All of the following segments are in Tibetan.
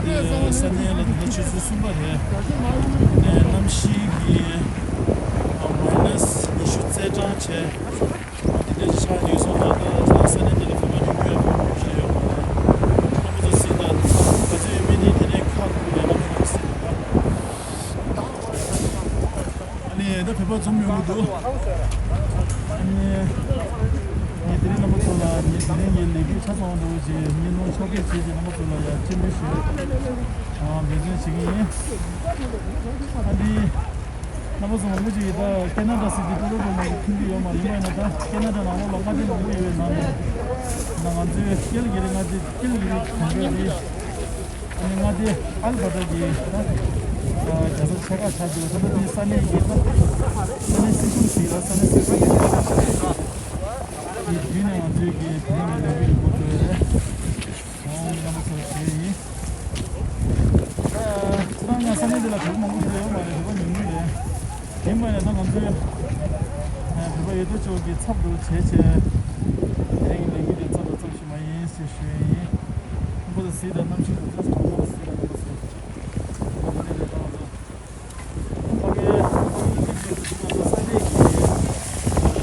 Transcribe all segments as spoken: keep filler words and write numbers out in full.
ས་གནས་ལ་ད་ལྟ་ཆུ་ཚོད་གསུམ་པ་རེད། ནས་གནམ་གཤིས་ཀྱི་མའི་ནས་ཉི་ཤུ་རྩེ་གྲངས་བྱས། འདི་འདྲ་ཆགས་ཡོད་སོང་། ད་ལྟ་ས་གནས་འདི་ལ་བོད་པ་ཉུང་ཉུང་ཡང་བོད་པ་ཤེས་ཡོད་མ་རེད། ཁོང་ཚོ་སྲིད་དང་ག་ཚོད་ཡོད་མེད་ནི་དེ་ནས་ཁག་ཁུར་ནས་ལབ་ཤོག་ཟེར་ཡོད་པ། ཨ་ནི་ད་བོད་པ་འཛོམས་ཡོང་གི་འདུག་ཨ་ནི་ངས་དེ་རིང་རྣམ་པ་ཚོ་ལ་ངས་དེ་རིང་ངའི་ལས་འགུལ་ཆ་ཚང་བ་འགྲོ་བྱས་ངའི་ནོར་ཕྱོགས་ཕེབས་བྱས་ཀྱི་རྣམ་པ་ཚོ་ལ་ཡང་སྤྱན་འབུལ་ཞུ། ཨ་འབད་བརྩོན་བྱེད་ཀྱི་ཡིན། ཨ་ནི། རྣམ་པ་ཚོ་མང་པོ་ཅིག་གིས་ད་ཁེ་ན་ཌ་སྲིད་འཛིན་ཊུ་རུ་ཌོ་མ་གི་མཐུན་གྱི་ཡོད་མ་རེད། ཡིན་པ་ཡིན་ན་ད་ཁེ་ན་ཌ་ནང་ལོགས་ལ་མངའ་སྡེ་མང་པོ་ཡོད་པའི་ནང་ནས་ད་ང་ཚོའི་ཀེལ་གྷི་རི་མངའ་སྡེ་ཀེལ་གྷི་རི་གྲོང་ཁྱེར་འདི་ཨ་ནི་མངའ་སྡེ་ཨལ་བྷར་ཊ་གི་ད་རྒྱལ་ས་ཆེ་ཁག་ཆགས་འདུག་ད་ལྟ་འདི་ས་གནས་ཀྱི་ད་ས་གནས་སྲིད་གཞུང་ཞིག་ལ་ས་གནས་སྲིད་གཞུང་གི་ཆེ་ཁག་ཆགས་འདུག་དེ་བརྒྱུད་ནས་ང་ཚོའི་གི་དེ་རིང་གི་ལས་འགུལ་འགོ་བཙུགས་ཡོད་རེད། ཨོ་རྣམ་པ་ཚོར་ཞུ་ཡི་ཡིན། ད་ཁྱེད་རང་ཡང་ས་གནས་འདི་ལ་བོད་པ་མང་པོ་ཞིག་ཡོད་མ་རེད། བོད་པ་ཉུང་ཉུང་རེད། ཡིན་པ་ཡིན་ན་ད་ང་ཚོའི་བོད་པ་ཡོད་དོ་ཅོག་གི་ཚབ་ཏུ་བྱས་བྱས་དེ་རིང་ལས་འགུལ་འདི་ཚབ་དང་ཚབ་ཞུ་མ་ཡིན་ཞེས་ཞུ་ཡི་ཡིན། ཁོང་ཚོ་གཟིགས་དང་གནམ་གཤིས་ག་ཚོད་ཚ་བོ་གཟིགས་དང་གནམ་གཤིས་ག་ཚོད་ཚ་བོ་དེ་འདྲ་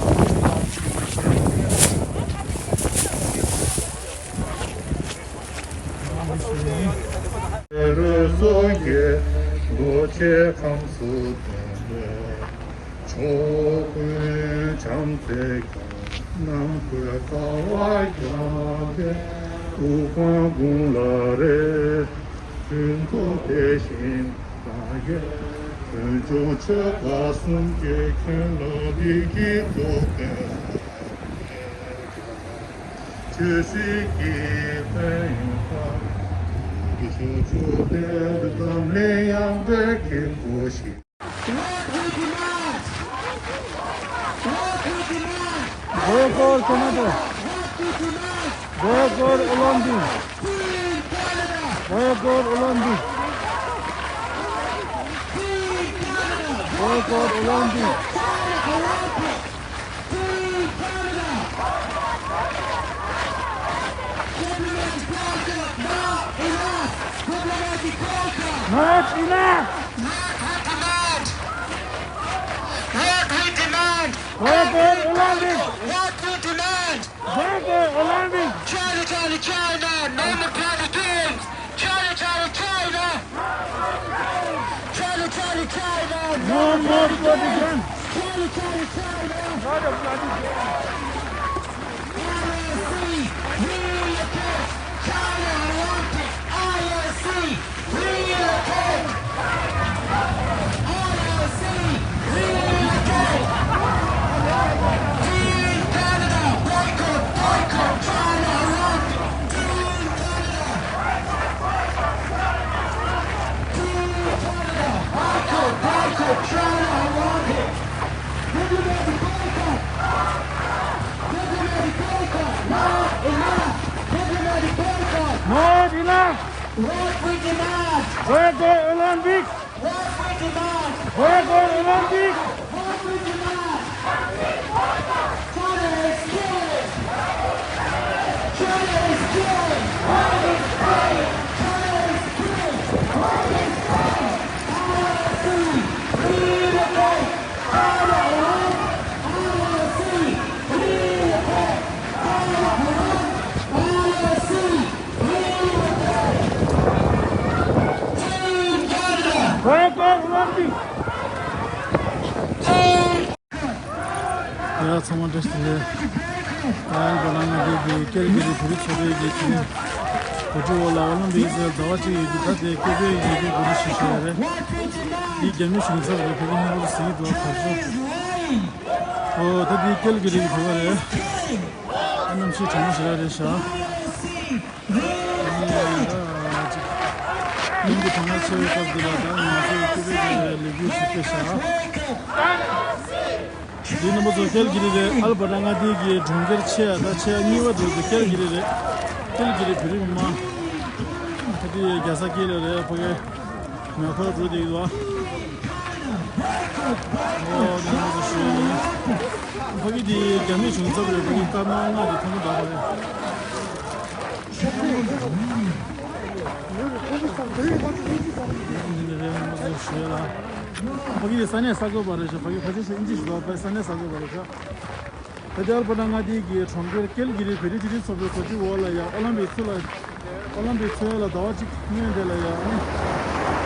རེད། ད་ང་ཚོ། རོལ་སོ་ཡི་རྡོ་རྗེ་ཁམས་སུ་སྟོན་པའི། ཕྱོགས་ཀུན་བྱམས་བརྩེས་ཀྱི་ནམ་མཁའི་ཀ་བ་བརྒྱངས་པའི་དབུ་འཕང་དགུང་ལ་རེག་དུས་ཐོག་དེ་བཞིན་བདག་གིས་ཕུན་ཚོགས་ཆོས་གོས་གསུམ་གྱིས་ཁྱོད་ལ་ལེགས་སྐྱེས་སྩོགས་པའི་ཆོས་སྲིད་ཀྱི་ཕན་ཡོན་དང་། ཀྱི་ཕྱོགས་བཅུ་དེར་འཛམ་གླིང་ཡངས་པའི་དཀྱིལ་འཁོར་ཞིག What we demand? What we demand? Boycott Canada. What we demand? Boycott Olympic. Free Canada. Boycott Olympic. Free Canada. Boycott Olympic. Free Canada. Diplomatic boycott, not enough. Diplomatic boycott. Not enough. What we demand? What we demand? Boycott Olympic. What we demand? Boycott Olympic. China, China, China. No more Protestants. China, China, China. China, China, China. No more Protestants. China, China, China. Not a bloody I O C, relocate! China, I want it! I O C, relocate! I O C, relocate! Team Canada, boycott, boycott, China, I want it! Team Canada! Team Canada, boycott, boycott, China, I want it! Diplomatic boycott! Diplomatic boycott! Not enough! Diplomatic boycott! Not enough! What we demand! Boycott Olympic! What we demand! Boycott Olympic! What we demand! China is killing! China is killing! What is killing? China is killing! What is killing? I O C! Relocate! ཡ་ཚང་མ་བཀྲ་ཤིས་བདེ་ལེགས། ད་ཡང་ང་རང་ང་རྒྱལ་གྱི་ཀེལ་གྷི་རི་བོད་རིགས་ཚོགས་པའི་གི་དེ་རིང་གོ་སྒྲིག་འོག་ལ་ཨོ་ལིམ་པིག་ཟེར་ཟླ་བ་གཅིག་ཡོད་ཀྱི། ད་དེ་ཀེ་པེ་ཡི་གི་གོ་སྒྲིག་ཞུས་བཞག་ཡོད་རེད། འདི་རྒྱ་མི་གཞུང་ཚབ་རེད། ཕ་གི་ཧིན་བོར་སིའི་འགྲོ་གར་ཚོ། ཨོ་ད་འདི་ཀེལ་གྷི་རི་གི་བོད་པ་རེད། ཨ་གནམ་གཤིས་གྲང་མོ་ཞེ་དྲག་རེད་ཤག་ཨ་ནི་ད་ཅིག་ཉིན་གྱི་གྲང་ངར་ཆེ་བའི་སྐབས་འདི་ལ་ད་ང་ཚོ་ཀེ་པེ་གི་ལས་འགུལ་ཞིག་སྤེལ་ཤག་འདི་རྣམ་པ་ཚོ་ཀེལ་གྷི་རི་རེད། ཨལ་བྷར་ཊ་མངའ་སྡེ་གི་གྲོང་ཁྱེར་ཆེ་ཡ་ད་ཆེ་ཡ་གཉིས་པ་དེ་ཚོ་ཀེལ་གྷི་རི་རེད། ཀེལ་གྷི་རི་བོད་རིགས་མི་མང་ད་དེ་རྒྱལ་ས་ཀེལ་ལ་རེད། ཕ་གི་མེ་འཁོར་འགྲོ་བསྡད་ཡོད་པ། ཨོ་དེ་ང་ཚོ་ཞུ་ཡ་ཡིན། ཕ་གི་དེ་རྒྱ་མི་གཞུང་ཚབ་རེད། ཕ་གི་སྐར་མ་ལྔ་དེ་ཐུང་ཐུང་འདྲ་པོ་རེད། ཡོད་ལ། ཕ་གི་ས་གནས་གསར་འགོད་པ་རེད་ཤག་ཕ་གི་ཕལ་ཆེར་ཤག་ཨིན་ཇི་ཞུ་བ་པའི་ས་གནས་གསར་འགོད་པ་རེད་ཤག་ད་ལྟ་ཨལ་པ་ཊ་མངའ་སྡེ་གི་གྲོང་ཁྱེར་ཀེལ་གི་རི་བེ་རི་ཆེ་འབྲིང་ཚོགས་པའི་གོ་སྒྲིག་འོག་ལ་ཡང་ཨོ་ལམ་པིག་ཚུགས་ལ། ཨོ་ལམ་པིག་ཚོགས་ཡ་ལ་ཟླ་བ་གཅིག་སྔོན་དེ་ལ་ཡང་ཨ་ནི།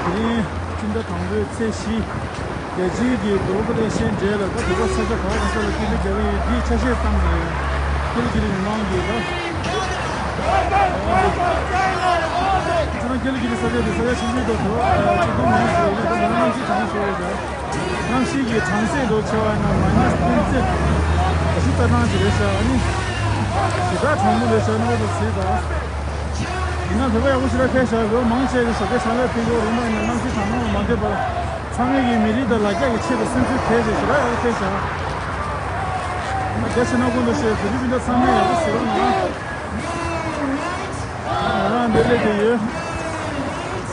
དེ་རིང་སྤྱི་ཟླ་དང་པོའི་ཚེས་བཞི། རྒྱལ་སྤྱིའི་གི་གོ་ལོ་བྷལ་ཨེ་ཤི་ཡན་ཌེ་ལ་ད་བོད་པ་ས་ཆ་ག་བ་ག་ས་ལ་ཀེལ་གི་རི་རྒྱལ་བའི་འདིའི་ཆ་ཤས་བཏང་ནས་ཀེལ་གི་རི་མི་མང་གི་ད། ཁྱེད་རང་ཀེལ་གི་རི་ས་ཆ་དེ་ས་ཆ་ཆུང་ཆུང་འདུག་དོ། ཆིག་སྟོང་མང་ཞིག་ཡོད་ད་ང་རང་གི་གྲངས་ཤོར་ཡོད་ད། གནམ་གཤིས་ཀྱི་གྲང་ཚད་དུ་ཆེ་བ་ཡིན་ན་མ་ནས་བདུན་ཚེས་བཞི་ལྟ་སྟངས་ཅིག་རེད་ཤག་ཨ་ནི། ཞེ་དྲག་གྲང་མོ་རེད་ཤག་རྣམ་པ་ཚོ་གཟིགས་དང་། ཡིན་ན་བོད་པ་ཡག་པོ་ཞེ་དྲག་ཕེབས་ཤག་བོད་མང་ཆེ་གི་ཞོགས་ཀས་ཕྱག་ལས་ཕེབས་ཡོད་རེད་མ་ཡིན་ན་གནམ་གཤིས་གྲང་མོ་ལ་མ་ལྟོས་པར། ཚང་མས་ཀྱི་མི་རིགས་དང་ལ་རྒྱ་གི་ཆེད་དུ་སེམས་ཚུལ་དེ་རེད་ཞེ་དྲག་ཡག་པོ་ཕེབས་ཤག་ཨ་རྒྱ་ཆེ་ན་ཀུན་ཏུ་ཤེས་བོད་རིགས་སྤུན་ཟླ་ཚང་མས་ཡག་པོ་བྱེད་རོགས་གནང་། ང་རང་འདིར་སླེབས་བསྡད་ཡོད།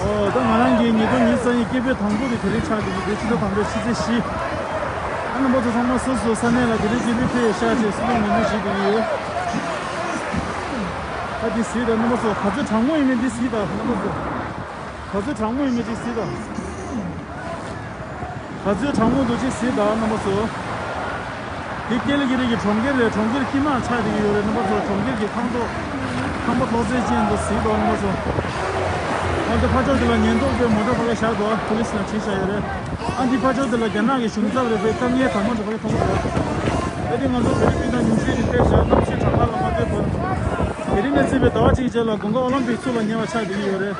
ཨོ་ད་ང་རང་གི་ཉིས་སྟོང་ཉི་ཤུ་རྩ་གཉིས་སྐྱེས་པའི་དང་པོ་དེ་དེ་རིང་ཆགས་བསྡད་ཀྱི་འདུག་ཕྱི་ཟླ་དང་པོའི་ཕྱི་ཚེས་བཞི། ཨ་རྣམ་པ་ཚོ་ཚང་མ་སོ་སོ་ས་གནས་ལ་དེ་རིང་སྐྱེས་པའི་ཕེབས་ཤག་ཅེས་སུ་ལོ་ངོ་སྤྲོད་བྱེད་བསྡད་ཀྱི་ཡོད། ཨ་དེ་གཟིགས་དང་རྣམ་པ་ཚོ་ག་ཚོད་གྲང་མོ་ཡིན་མིན་དེ་གཟིགས་དང་རྣམ་པ་ཚོ། ག་ཚོད་གྲང་མོ་ཡིན་མིན་དེ་གཟིགས་དང་། ག་ཚོད་གྲང་མོ་འདུག་ཅེས་གཟིགས་དང་རྣམ་པ་ཚོ། འདི་ཀེལ་གི་རི་གི་གྲོང་ཁྱེར་རེད། གྲོང་ཁྱེར་དཀྱིལ་མ་ཆགས་བསྡད་ཀྱི་ཡོད་རེད་རྣམ་པ་ཚོ། གྲོང་ཁྱེར་གྱི་ཁང་ཐོག་ཁང་པ་ཐོག་བརྩེགས་ཅན་དུ་གཟིགས་དང་རྣམ་པ་ཚོ། ཨ་འདི་ཕར་ཕྱོགས་འདི་ལ་ཉེན་རྟོག་པས་མོ་ཊ་ཕར་ལ་བཞག་འདུག་ཨ་པུ་ལིས་ལ་བྲིས་བཞག་ཡོད་རེད། ཨ་འདི་ཕར་ཕྱོགས་འདི་ལ་རྒྱ་ནག་གི་གཞུང་ཚབ་རེད་པས་དཀའ་ངལ་དང་པོ་འདྲ་པོ་ཞིག་མཐོང་གི་འདུག་ཨ་འདི་ང་ཚོ་བོད་རིགས་སྤུན་ཟླ་ཉུང་ཤས་ཀྱིས་ཕེབས་བཞག་གནམ་གཤིས་གྲང་ངར་ལ་མ་ལྟོས་པར། དེ་རིང་ནས་བརྩིས་པའི་ཟླ་བ་གཅིག་རྗེས་ལ་དགུན་ཁ་ཨོ་ལམ་པིག་ཚུགས་ལ་ཉེ་བ་ཆགས་བསྡད་ཀྱི་ཡོད་རེད།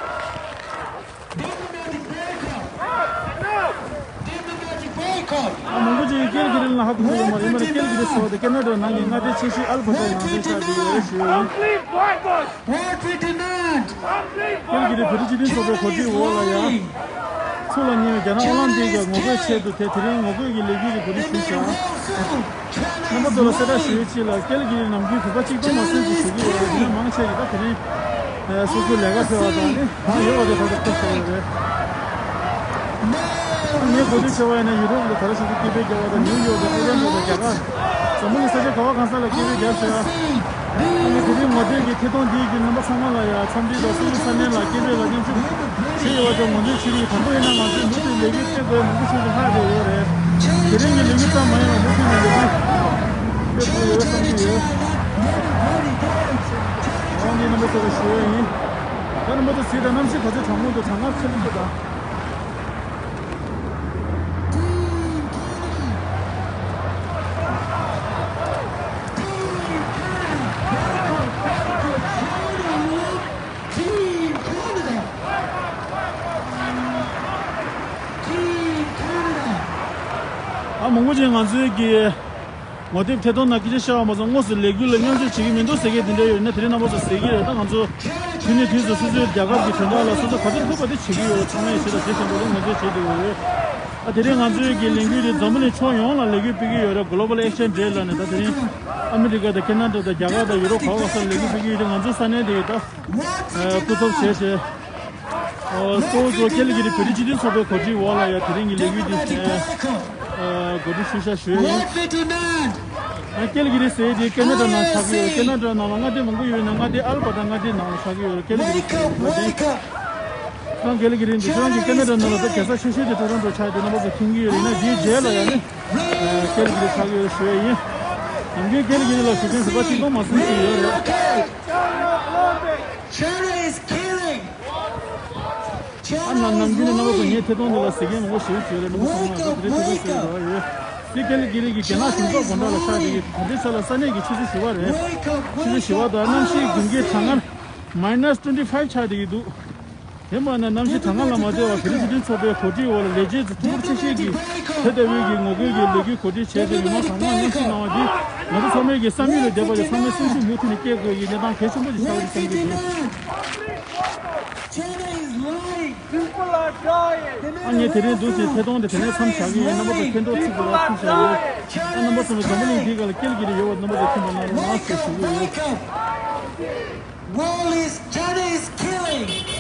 ཨ་མང་པོ་ཅིག་ཀེལ་གི་རི་ལ་ཧ་གོ་གི་ཡོད་མ་རེད། ཡིན་པ་རེད། ཀེལ་གི་རི་ཟེར་བ་དེ་ཀེ་ན་ཌ་ནང་གི་མངའ་སྡེ་ཆེ་ཤོས་ཨལ་བྷར་ཊའི་ནང་ནས་ཆགས་བསྡད་ཡོད་རེད་ཞུ་ཡ་ཡིན། Complete boycott! What we demand! Complete ཀེལ་གི་རི་བོད་རིགས་སྤྱི་མཐུན་ཚོགས་པའི་གོ་སྒྲིག་འོག་ལ་ཡ། ཚུགས་ལ་ཉེ་བའི་རྒྱ་ནག་ཨོ་ལམ་པིག་གི་ངོ་རྒོལ་ཆེད་དུ་དེ་དེ་རིང་ངོ་རྒོལ་གྱི་ལས་འགུལ་གྱི་གོ་སྒྲིག་ཞུས་ཤག་རྣམ་པ་ཚོ་ལ་གསལ་བསྒྲགས་ཞུ་ཡས་ཅིག་ལ་ཀེལ་གི་རི་ནམ་རྒྱུན་བོད་པ་གཅིག་སྟོང་མ་ཟིན་ཙམ་བཞུགས་ཀྱི་ཡོད་རེད། དེ་ནས་མང་ཆེ་གིས་ད་དེ་རིང་། ཨ་སོ་སོའི་ལས་ཀ་ཟེར་བ་དང་ནི་གང་ཡོད་པ་དེ་ད་ལྟ་ཕེབས་བཞག་ཡོད་རེད། ངས་གོ་སྒྲིག་བྱས་པ་ཡིན་ན་ཡུ་རོབ་ལ་ད་རེས་ཞུ་སྐུལ་སྐད་འབོད་རྒྱག་པ་དང་ནིའུ་ཡོག་དང་ཊོ་རོན་ཊོ་དང་རྒྱ་གར། འཛམ་བུ་གླིང་ས་ཆ་ག་བ་གང་ས་ལ་སྐད་འབོད་རྒྱབ་ཤག་ཨ་ནི་དེ་རིང་ངོ་སྤྲོད་ཀྱི་ཐད་གཏོང་འདིའི་བརྒྱུད་རྣམ་པ་ཚང་མ་ལ་ཡང་འཚམས་འདྲི་དང་སོ་སོའི་ས་གནས་ལ་སྐད་འབོད་ལ་མཉམ་ཞུགས་བྱེད་ཡོད་པ་དང་ངོ་སྤྲོད་བྱེད་རྒྱུ་དང་པོ་ཡིན་ན་ང་ཚོའི་མུ་མཐུད་ལས་འགུལ་སྤེལ་དགོས་མང་པོ་ཞིག་ལ་ལྷག་བསྡད་ཡོད་རེད། དེ་རིང་གི་ལས་འགུལ་ཙམ་མ་ཡིན་པར་མུ་མཐུད་ནས་ལས་འགུལ་སྤེལ་དགོས་ཡོད་བསམ་གྱི་ཡོད། ཨང་ནི་རྣམ་པ་ཚོ་ལ་ཞུ་ཡས་ཡིན། ད་རྣམ་པ་ཚོ་གཟིགས་དང་། གནམ་གཤིས་ག་ཚོད་གྲང་མོ་འདུག་གྲང་ངར་ཆེན་པོ་འདུག་ད། ཨ་མང་པོ་ཅིག་ང་ཚོའི་གི་ངོ་དེབ་ཐད་གཏོང་ནང་སྐད་ཆ་བཤད་པ་མ་ཚོམས་དངོས་སུ་ལས་འགུལ་ལ་མཉམ་ཞུགས་བྱེད་ཀྱི་མི་འདུག་ཟེར་མཁན་དེ་འདྲ་ཡོད་ན་དེ་རིང་རྣམ་པ་ཚོ་གཟིགས་ཀྱི་རེད། ད་ང་ཚོ་དུས་ནས་དུས་སུ་སོ་སོའི་རྒྱལ་ཁབ་ཀྱི་དོན་དག་ལ་སོ་སོ་ག་ཚོད་ཐུབ་པ་དེ་བྱེད་ཀྱི་ཡོད། ཚང་མས་ཞེ་དྲག་བྱེད་བཞིན་པ་ལ་ངོས་འཛིན་བྱེད་བསྡད་ཡོད་རེད། ཨ་དེ་རིང་ང་ཚོའི་གི་ལས་འགུལ་དེ་འཛམ་བུ་གླིང་ཕྱོགས་ཡོངས་ལ་ལས་འགུལ་སྤེལ་གྱི་ཡོད་རེད། Global Action Day ལབ་ནས་ད་དེ་རིང་ཨ་མི་རི་ཀ་དང་ཁེ་ན་ཌ་དང་རྒྱ་གར་དང་ཡུ་རོབ་ག་བ་ག་ས་ལ་ལས་འགུལ་སྤེལ་གྱི་ཡོད་རེད། ང་ཚོའི་ས་གནས་དེ་ད་སྐུ་ཚབ་བྱས་བྱས། ཨོ་གཙོ་བོ་གཙོ་བོ་ཀེལ་གི་རི་བོད་རིགས་སྤྱི་མཐུན་ཚོགས་པའི་གོ་སྒྲིག་འོག་ལ་ཡ་དེ་རིང་གི་ལས་འགུལ་འདི་ཨ་གོ་སྒྲིག་ཞུ་ཤག་ཞུ་ཡ་ཡིན། ཨ་ཀེལ་གི་རི་ཟེར་དེ་ཀེ་ན་ཌ་ནང་ཆགས་ཀྱི་ཡོད། ཀེ་ན་ཌ་ནང་ལ་མངའ་སྡེ་མང་པོ་ཡོད་ན་མངའ་སྡེ་ཨལ་བྷར་ཊ་མངའ་སྡེ་ནང་ལ་ཆགས་ཀྱི་ཡོད། ཀེལ་གི་རི་ཟེར་དེ་ཁོང་ཀེལ་གི་རི་འདི་ཁྱེད་རང་གི་ཀེ་ན་ཌ་ནང་ལ་ད་གེ་སར་ཆེ་ཤོས་དེ་ཊོ་རོན་ཊོ་ཆགས་དེ་རྣམ་པ་ཚོ་མཁྱེན་གྱི་ཡོད་རེད་ན། དེའི་རྗེས་ལ་ཡ་ནི་ཀེལ་གི་རི་ཆགས་ཀྱི་ཡོད་ཞུ་ཡ་ཡིན། ནམ་རྒྱུན་ཀེལ་གི་རི་ལ་བཞུགས་མཁན་བོད་པ་གཅིག་སྟོང་མ་ཟིན་ཞིག་ཡོད་རེད། China is killing. ཨ་ན་ནམ་རྒྱུན་ནས་རྣམ་པ་ཚོ་ངའི་ཐད་གཏོང་འདི་ལ་གཟིགས་མཁན་མང་པོ་ཞིག་བྱས་རེད། རྣམ་པ་ཚོ་ང་ཚོ་དེ་རིང་ཐུགས་རྗེ་ཆེ་ཞུ་བ་ཡོད། དེ་ཀེལ་གི་རི་གི་རྒྱ་ནག་གཞུང་ཚབ་སྒོ་འགྲམ་ལ་ཆགས་བསྡད་ཀྱི་ད་ལྟའི་ཆ་ལ་ས་གནས་ཀྱི་ཆུ་ཚོད་བཞི་པ་རེད། ཆུ་ཚོད་བཞི་པ་དང་གནམ་གཤིས་དགུན་ཁའི་གྲང་ངར་minus twenty five ཆགས་བསྡད་ཀྱི་འདུག་དེ་མ་ན་གནམ་གཤིས་གྲང་ངར་ལ་མ་བལྟས་པར་བོད་རིགས་སྤྱི་མཐུན་ཚོགས་པའི་གོ་སྒྲིག་འོག་ལ་ལས་བྱེད་ཚོ་ཐུགས་ཁུར་ཆེ་བཞེས་ཀྱིས་དེ་ལྟ་བུའི་གི་ངོ་རྒོལ་གྱི་ལས་འགུལ་གོ་སྒྲིག་བྱས་ཏེ་མི་མང་གང་མང་མཉམ་ཞུགས་གནང་བ་འདིས་ང་ཚོ་ཚང་མའི་གི་བསམ་ཡུལ་ལས་འདས་པ་ཡི་ཚང་མའི་སེམས་ཤུགས་མུ་མཐུད་ནས་སྐྱེད་དགོས་ཀྱི་གནས་སྟངས་གལ་ཆེན་པོ་ཞིག་ཆགས་ཀྱི་བསམ་གྱི་འདུག China is lying. People are dying. ཨ་ངས་དེ་རིང་འདུག་ཅེས་ཐད་གཏོང་དེ་དེ་ནས་མཚམས་བཞག་གི་ཡིན། རྣམ་པ་ཚོ་མཁྱེན་གྲོགས་ཚིག་གི་ར་ཐུག་བཞག་ཡོད། ཨ་རྣམ་པ་ཚོ་ནི་འཛམ་བུ་གླིང་འདིའི་སྒང་ལ་ཀེལ་གི་རི་ཡོད་པ་རྣམ་པ་ཚོ་མཁྱེན་པ་གནང་རོགས་གནང་ཞེས་ཞུ་གི་ཡོད། Wake up! Wake up! World is, China is killing.